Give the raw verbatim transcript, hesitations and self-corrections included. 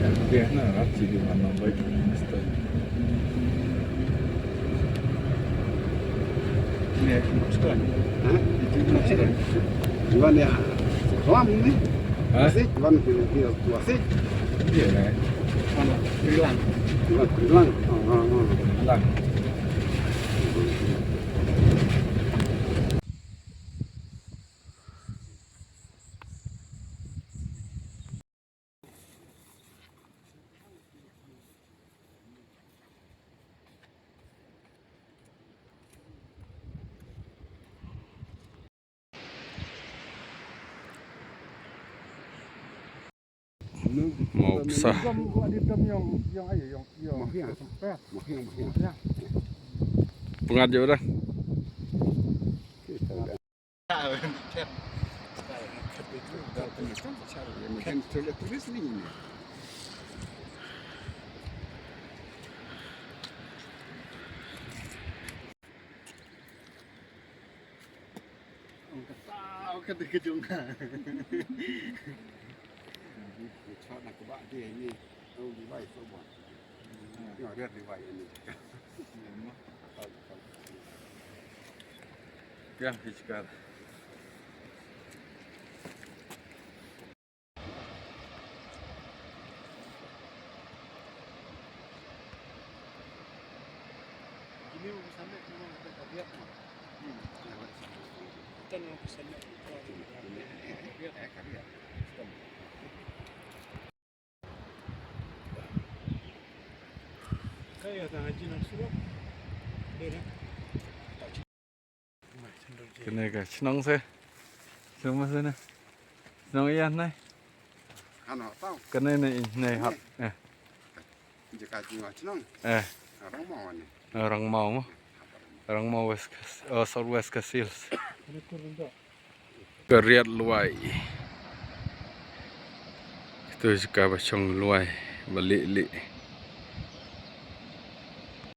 Dia na rat sigi mana baik. Ni, maksud. Ha? Itu maksud. Iwan ya. Kelam ni. Ha? Asik, Iwan, Iwan, asik. Iya, ni. Mana? Krilang. Iwan Krilang. Ah, ah, ah. Krilang. Mo psa. Pyngat je udah. Ya, fiskal. Kane ka chnong se. Chnong ma se ne. Chnong ïa ne. Hano tau. Kane ne ne hap. Eh. Jaka jingwa chnong. Eh. Rangmau ne. Rangmau mo. Rangmau West Khas-, oh, South West Khasi Hills. Ka Riat Luai. Itu jaka ba shong luai ba lieh lieh.